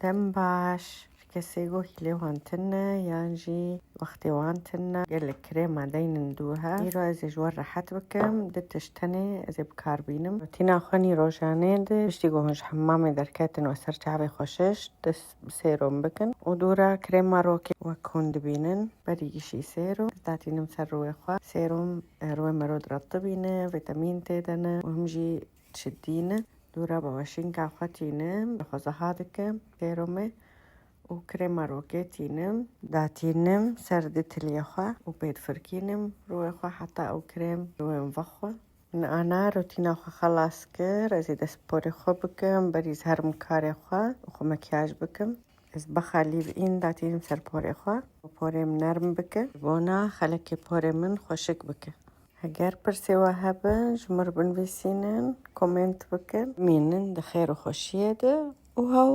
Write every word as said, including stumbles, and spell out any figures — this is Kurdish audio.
Dem baş. Kesê ku hîlê wan tune yan jî wextê wan tune, gelek krêma deynin dû he. Îro ez ê ji we rehet bikim, du tişt tenê ez ê bi kar bînim. Rutîna xwe nîrojanê de piştî ku hûn ji hemamê derketin we ser çavê xwe şiş, dest bi sêrom bikin û dû re krêma rokê wek hûn dibînin, berî gişî sêrom datînim ser rûyê xwe. Sêrom, e, rûyê mero diretibîne, vîtamîn tê de ne û him jî çidî ne. Dû re bi weşînka xwe tînim, xwe ziha dikim sêromê û krêma rokê tînim, datînim ser du tiliyê xwe û pê difirkînim rûyê xwe heta ew krêm rûyê min vexwe. Min ana rutîna xwe xelas kir, ez ê dest bi porê xwe bikim, berî ez herim karê xwe û xwe mekyaj bikim. Ez bexa lîvîn datînim ser porê xwe û porê min nerm bike. Ji bona xelekê porê min xweşik bike. Heger pirsê we hebin, ji min re binivîsînin, koment bikin. Bimînin di xêr û xweşiyê de û hew